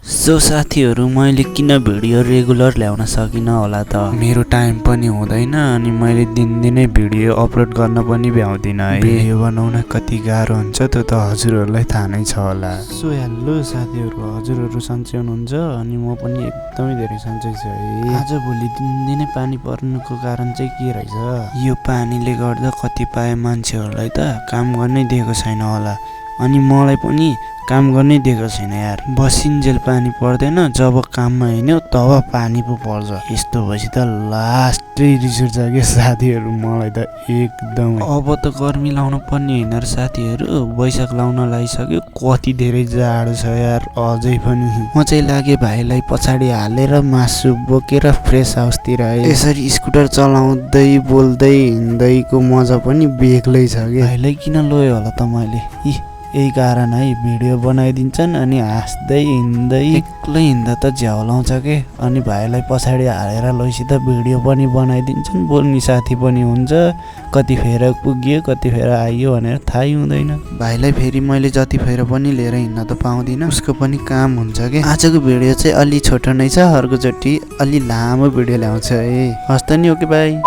So साथीहरू मैले किन भिडियो रेगुलर ल्याउन सकिनँ होला त? मेरो टाइम पनि हुँदैन अनि मैले दिनदिनै भिडियो अपलोड गर्न पनि भ्याउँदिनँ है। भिडियो बनाउन कति गाह्रो हुन्छ त्यो त हजुरहरूलाई थाहा नै छ होला। सो हेलो साथीहरू, हजुरहरू सन्चै हुनुहुन्छ? अनि म पनि एकदमै धेरै सन्चै छु है। आजभोलि दिनदिनै पानी पर्नुको कारण चाहिँ के रहेछ? यो पानीले गर्दा कतिपय मान्छेहरूलाई त काम गर्नै दिएको छैन होला, अनि मलाई पनि काम गर्नै दिएको छैन यार। बसिन्जेल पानी पर्दैन, जब काममा हिँड्यो तब पानी पो पर्छ। यस्तो भएपछि त लास्टै रिस उठ्छ के साथीहरू, मलाई त एकदम। अब त गर्मी लाउनु पर्ने होइन र साथीहरू, वैशाख लाउन लागिसक्यो। कति धेरै जाडो छ यार अझै पनि। म चाहिँ लागे भाइलाई पछाडि हालेर मासु बोकेर फ्रेस हाउसतिर आएँ। यसरी स्कुटर चलाउँदै बोल्दै हिँड्दैको मजा पनि बेग्लै छ कि। भाइलाई किन लयो होला त मैले? यही कारण है, भिडियो बनाइदिन्छन् अनि हाँस्दै हिँड्दै एक्लै हिँड्दा त झ्याउलाउँछ के, अनि भाइलाई पछाडि हालेर लैसित भिडियो पनि बनाइदिन्छन्, बोल्ने साथी पनि हुन्छ। कतिखेर पुग्यो कतिखेर आइयो भनेर थाहै हुँदैन। भाइलाई फेरि मैले जतिखेर पनि लिएर हिँड्न त पाउँदिनँ, उसको पनि काम हुन्छ के। आजको भिडियो चाहिँ अलि छोटो नै छ, अर्कोचोटि अलि लामो भिडियो ल्याउँछ है। हस् त नि, ओके बाई।